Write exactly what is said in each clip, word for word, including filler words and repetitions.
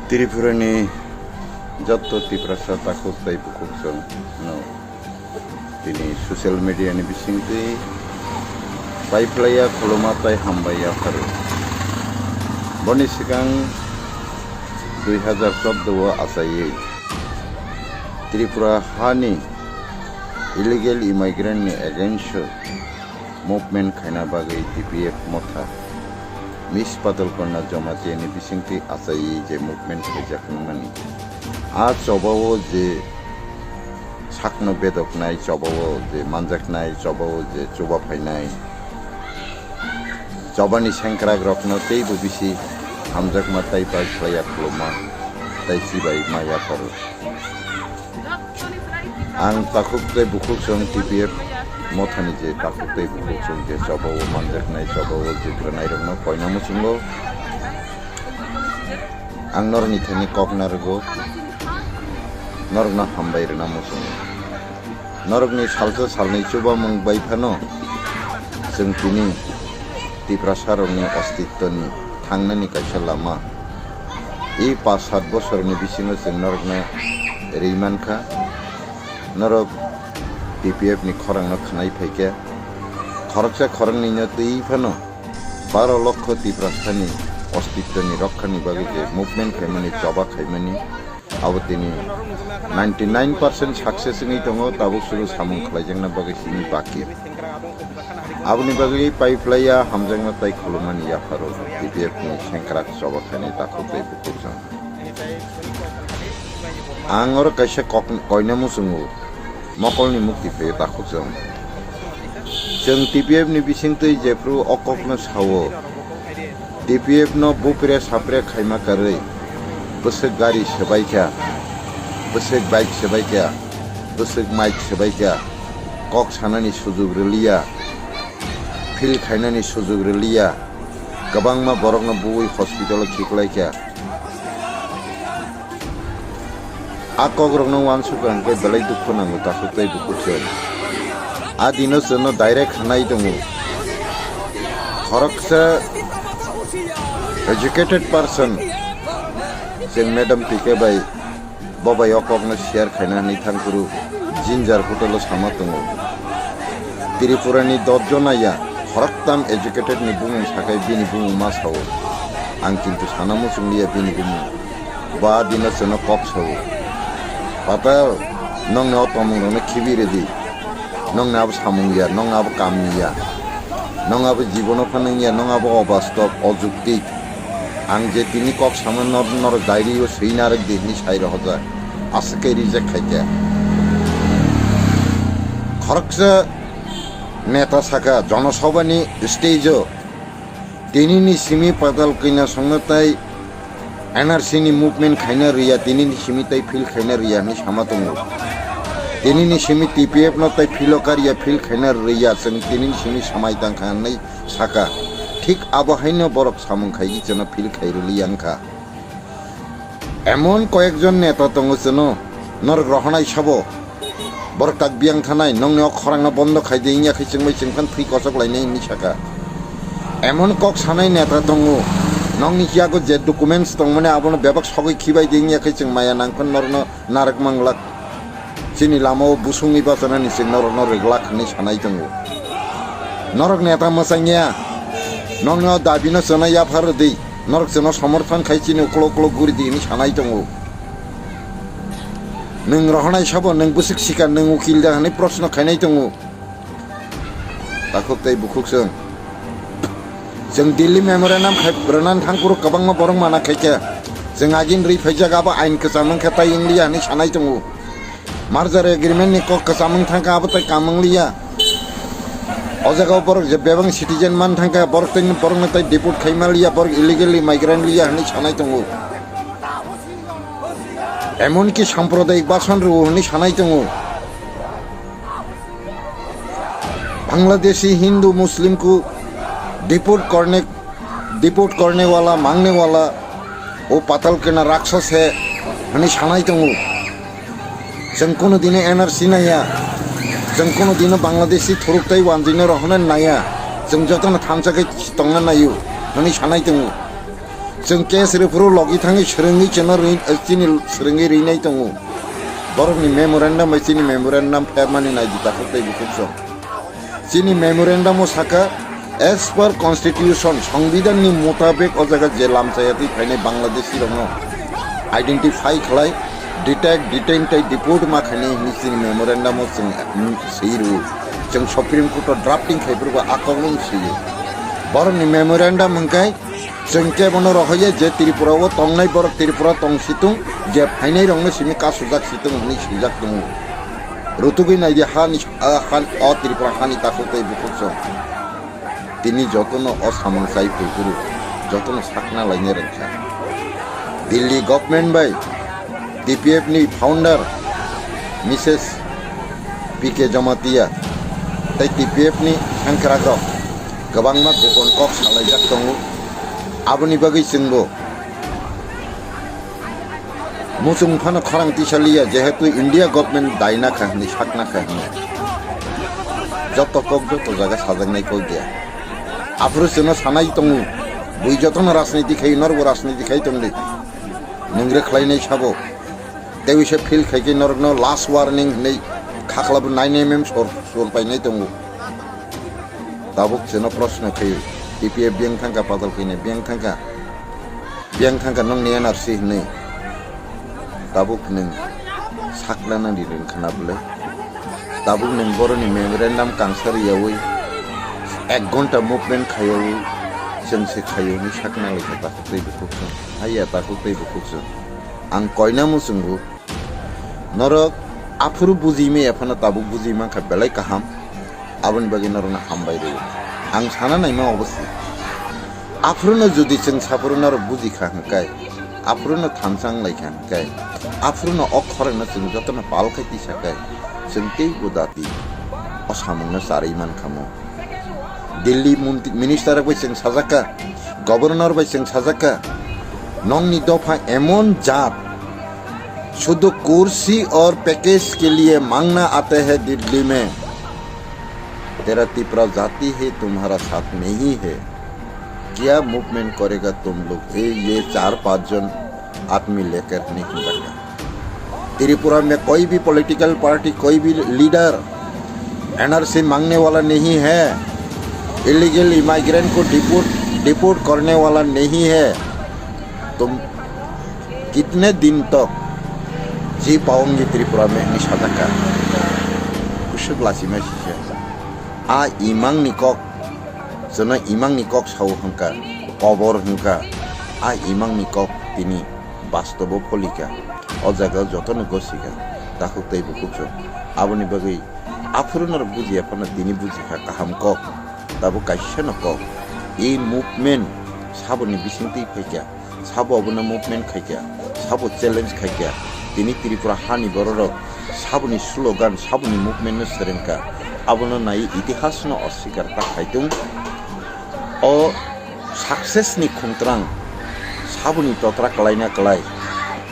Tripurani jotto Tiprasa takhuk tei bukhuk chwng no tini social media ni bisingtwi paiphlaiya khuluma tei hambai yapharo. Boni swkang dui hazar chordo o achaiwi Tripura hani illegal immigrant ni against o movement khaina bagwi T P F motha Miss Padal Kanya Jamatia ni bisingtwi achaiwi je movement khaijak wngmani. A chobao je sakno bedoknai, chobao je manjaknai, chobao je chuba phainai, chobani sengkrak rokno teibo bisi hamjakma tei bai khlaiya khuluma tei chibai ma yapharo. Ang takhuk tei bukhuk chwng T P F mothani je takhuk tei bukhuk chwng je chobao manjaknai, chobao je gwnai rokno koina muchungo. Ang norokni thani kok narwgo, norokno hambai rwna muchungo. Norokni salsa salni chubamung bai phano chwng tini Tiprasa rokni ostitwni thangnani kaisa lama. I pas sat bosorni bisingo chwng norokno ri mankha. Norok T P F ni khorangno khwnai phaikha. Khoroksa khoroknwino twi phano baro lokho Tiprasani ostitwni rokhani bagwi je movement khaimani, choba khaimani, abo tini ninety nine percent success wngwi tongo, tabuk suru samung khlaijakna bagwi simi baki. Aboni bagwi paiphlaiya hamjakma tei khulumani yapharo T P F ni sengkrak choba khainai takhuk tei bukhuk chwng. Ang oro kaisa kok koina muchungo, mokolni mukti phaio takhuk chwng. Chwng T P F ni bisingtwi jephru o kokno sao, T P F no bupre sapre khaima karwi, bwswk gari swbaikha, bwswk bike swbaikha, bwswk mic swbaikha, kok sanani sujuk rwliya, phil khainani sujuk rwliya, kwbangma borokno buwi hospital o khiklaikha. A kokrokno uansukha hwnkhe belai dukhu nango takhuk tei bukhuk se. A dino chwngno direct hwnai tongo. Khoroksa educated person chwng Madam P K bai bo bai o kokno share khaina hwnwi thangphuru Jinjar hotel o sama tongo. Tripura ni dos jona ya khoroktam educated ni bumung sakhai bini bumung ma sao. Ang kintu sana muchungliya bini bumung. Ba dino chwngno kok sao. Patal, nongni o tongmungrokno khibi rwdi. Nongni abo samung ya, nong abo kamni ya. Nong abo jibono phanang ya, nong abo obastob, ojuktik. Ang je tini kok sama nor-, norok diary o swi narwk di hwnwi sai rohorjak. Aswk khe reject khaikha. Khoroksa neta sakha, jonosabhani stage o, tinini simi Patal Kanya songno tai N R C ni movement khaina rwya, tinini simi tai feel khaina rwya hwnwi sama tongo. Tinini simi T P F no tai feel o karya, feel khaina rwya, chwng tinini simi samai tangkha hwnwi saka. Thik abo haino borok samung khaigwi chwngno feel khai rwliya wngkha. Emon koyekjon neta tongo chwngno norok rohonai sabo. Borok tak biyang thanai, nongni o khorangno bondo khai di, wngya khe chwngbai chwngphano thwi kochok lainai hwnwi saka. Emon kok sanai neta tongo, nongni yago je documents tongmani abono bebak sogwi khibai di, wngya khe chwng maya nangphano norokno narwk manglak. Chini lama o busungni bachanani chwng norokno rwglak hwnwi sanai tongo. Norok neta mwchangya, nongni o dabino chwngno yaphar rwdi, norok chwngno somorthon khai chini uklok uklok guri di hwnwi sanai tongo. Nwng rohonai sabo, nwng bwswk sikar, nwng ukil da hwnwi proshno khainai tongo. Takhuk tei bukhuk chwng. Chwng Delhi memorandum khai rwnan thangphuru kwbangma borok mana khaikha. Chwng agin rwi phaijak abo ain kwcham wngkha tai wngliya hwnwi sanai tongo. Merger agreement ni kok kwcham wng thangkha abo tai kam wngliya. O jaga o borok je bebak citizen man thangkha borok tei borokno tai deport khai manliya, borok illegally migrant liya hwnwi sanai tongo. Emonki sampradayik basan rwo hwnwi sanai tongo. Bangladeshi Hindu Muslim ko deport korne, deport korne wala, mangne wala, o Patal Kanya rakshas hai hwnwi sanai tongo. Chwng kono dino N R C naiya, chwng kono dino Bangladeshi thuruk tai wanjwino rohorna naiya, chwng jotono thansa khe tongna naio hwnwi sanai tongo. Chwng case rwphuru logi thangwi swrwngwi chwngno rwi-, chini swrwngwi rwinai tongo. Borokni memorandum bai chini memorandum phermani naidi takhuk tei bukhuk chwng. Chini memorandum o saka, as per constitution, songbidhan ni mutabek o jaga je lamchaya twi phainai Bangladeshi rokno identify khlai, detect, detain tei deport ma khainai hinwi chini memorandum o chwng, mm, swi rwo. Chwng Supreme Court o drafting khai phuru bo a kokno swi. Borokni memorandum hwnkhe chwng kebono rohoya je Tripura o tongnai borok Tripura tong situng, je phainai rokno simi kasujak situng hinwi swijak tongo. Rutugwi naidi hani, a, han, o Tripura hani takhuk tei bukhuk chwng. Tini jotono o samung chai phuru jotono sakna lainai rwkha. Delhi government bai T P F ni founder Missus P K Jamatia tei T P F ni sengkrakrok kwbangma gopon kok salaijak tongo. Aboni bagwi chwngbo muchung phano khorang tisaliya, jehetu India government daina kha hinwi sakna kha hinwi. Joto kok joto jaga sajaknai kok ya. Aphuru chwngno sanai tongo, bui jotono rajniti khai, norbo rajniti khai tongdi. Nwng rwkhlainai sabo. Tei uisa feel khai khe norokno last warning hinwi khaklabo nine M M sor, sor painai tongo. Tabuk chwngno proshno khaio, T P F biyang thangkha, padal khaina biyang thangkha, biyang thangkha nokni N R C hinwi. Tabuk nwng sakna nang di nwng khna bwle. Tabuk nwng boroni memorandum kangsa rwyaui, ek ghonta movement khaiyaui, chwng se khaio hinwi sakna laikha takhuk tei bukhuk chwng. Haiya takhuk tei bukhuk chwng. Ang koina muchungo, norok aphuru bujimaya phano tabuk buji mankha belai kaham, aboni bagwi norokno hambai rwo. Ang sana naima obo se. Aphuruno jodi chwng saphuru norok buji kha hwnkhe, aphuruno thansa wng lai kha hwnkhe, aphuruno o khorangno chwng jotono pal khai tisa khe, chwng teibo dati o samungno charwi man khamo. Delhi monti-, minister rok bai chwng sajak kha, governor bai chwng sajak kha, nokni dopha emon jat, sudhu kursi aur package ke liye mangna aate hai Delhi mein, tera Tipra jati hai tumhara saath nahi hai, kya movement karega tum log, ye, ye char panch jon aadmi lekar nahi jayega. Tripura में कोई भी political party, कोई भी leader NRC मांगने वाला नहीं है, इलीगल इमाइग्रेंट को डिपोर्ट, डिपोर्ट करने वाला नहीं है। तुम कितने दिन तक जी पाओगे त्रिपुरा में, hinwi sajak kha. Kusuk lachima sise. A imang ni kok, chwngno imang ni kok sao hwnkha, kobor hwnkha. A imang ni kok tini bastobo pholikha. O jaga jotono gosika, takhuk tei bukhuk chwng. Aboni bagwi aphuru norok bujiya phano tini bujikha kaham kok. Tabuk kaisa no kok. E movement saboni bisingtwi phaikha, sabo abono movement khaikha, sabo challenge khaikha. Tini Tripura hani bororok saboni slogan, saboni movement no swrwngkha. Abono nai itihas no oswikar ta khaitung. O success ni khumtrang saboni totra kwlaina kwlai,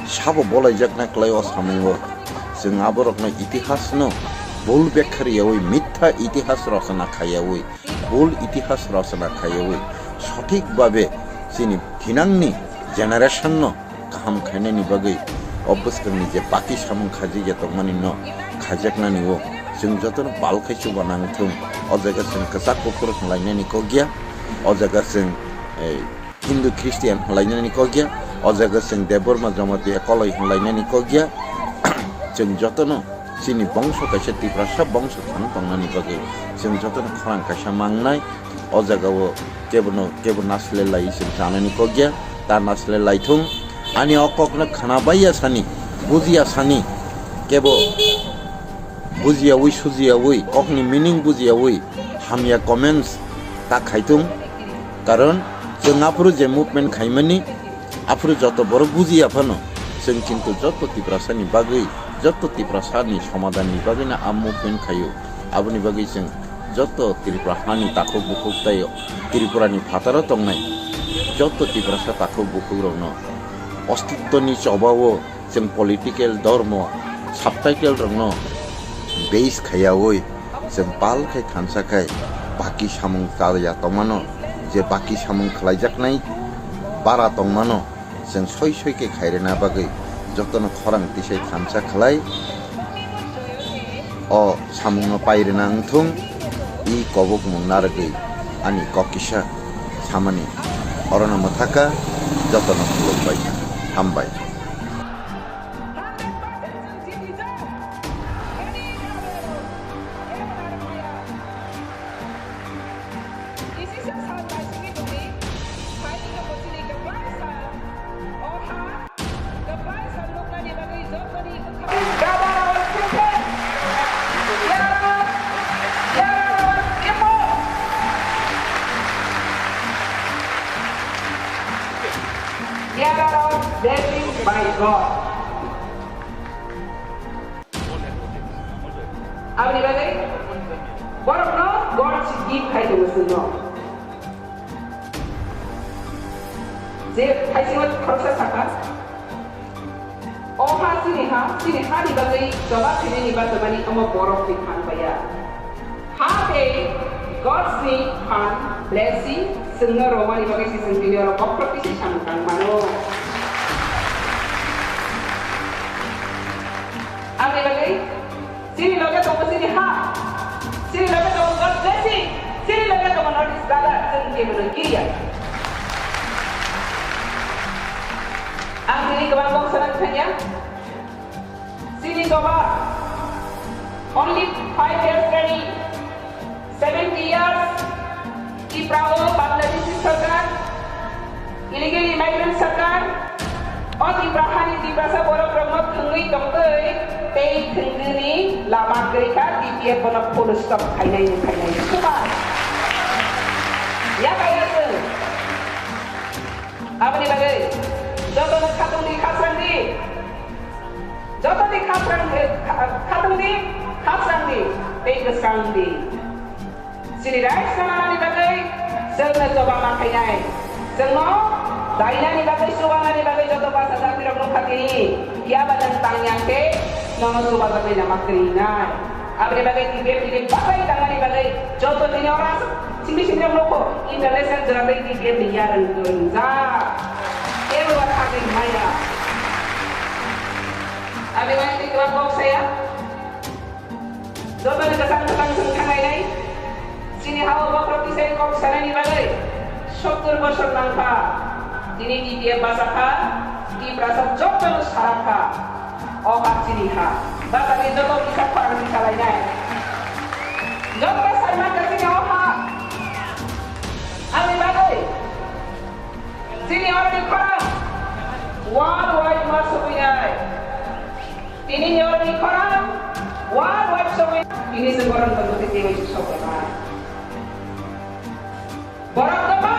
sabo bolaijakna kwlai o samungo chwng aborokno itihasno bul bekha riyaui, mitha itihas rochona khaiyaui, bul itihas rochona khaiyaui, sothik babe chini thinangni generation no kaham khainani bagwi o bwskangni je baki samung khajikya tongmani no khaijaknani o chwng jotono pal khai chuba nangthung. O jaga chwng kwchak kuphur hwnlainani kok ya, o jaga chwng, eh, Hindu Christian hwnlainani kok ya, o jaga chwng Debbarma Jamatia koloi hwnlainani kok ya. Chwng jotono chini bongso kaisa Tiprasa bongso thang tongnani bagwi chwng jotono khorang kaisa mangnai. O jagao kebono, kebo naslelai chwng chanani kok ya, ta naslelai thung. Ani o kokno khna baiya sani, bujiya sani, kebo bujiyaui sujiyaui, kokni meaning bujiyaui hamya comments ta khaitung. Karon chwng aphuru je movement khaimani, aphuru joto borok bujiya phano, chwng kintu joto Tiprasani bagwi, joto Tiprasani somadanni bagwino a movement khaio. Aboni bagwi chwng joto Tripura hani takhuk bukhuk tei Tripurani phataro tongnai joto Tiprasa takhuk bukhukrokno ostitwni chobao chwng political, dormo, subtitle rokno base khaiyaui chwng pal khai thansa khai baki samung chaya tongmano, je baki samung khlaijaknai Bara tongmano chwng soi soi khe khairina bagwi jotono khorang tisai thansa khlai o samungno pairina wngthung, i kobokmung narwgwi ani kok kisa samani orono mwthaka, jotono khulumbai, hambai. Blessing by God. Aboni bagwi borokno God si gift khai tongo chwngno. Je khaisingo khoroksa sakha, o ha chini ha, chini hani bagwi choba khainani bachomani omo borok ni phan baya. Ha tei God's ni phan blessing chwngno romani bagwi se chwng tini oro bokhorok kisa samung tang mano. Aboni bagwi chini loge tongo chini ha, chini loge tongo God's blessing, chini loge tongo North East Brother, chwng kebono kiriya. Ang tini kwbang kok sana thangya. Chini choba only five years ready, seventy years Tipra o Bangladeshi sarkar, illegal immigrant sarkar, o Tipra hani Tiprasa borok rokno thwngwi tongtwi tei thwngdini lama kwrwi kha, T P F bono full stop khainai ni khainai. Super. Ya kaya chwng. Aboni bagwi jotono khatungdi, khasrangdi. Jotoni khasrangdi, kha-, khatungdi, khasrangdi, tei kwsrangdi. Chini rights no manani bagwi chwngno choba ma khainai. Chwngno dainani bagwi, chubanani bagwi joto basa jatirok nukha tini. Phiyaba nwng tangya khe nono chubajagwi lama kwrwi wngnai. Aboni bagwi T P F ni bagwi batai tangmani bagwi joto tini oro aswk simi simi rok nukho, international jora tei T P F ni yarwng kwrwngjak. Kebo ba thagwi maya. Aboni bagwi tei kwbang kok saya. Joto ni kwchang kwchang chwng thangnai nai. Chini ha-o bokhorok tisai kok sanani bagwi sottor bosor nangkha. Tini T P F bachakha, Tiprasa jotono sarakha. O ha chini ha. Bachani joto kisa khorang kisa lainai. Joto sarma ka chini o ha. Ani bagwi. Chini o ni khorang. World wide ma sogwi nai. Tini ni oro ni khorang, world wide sogwi, tini se borok ni bagwi tei tei sogwi ma. Borok no ma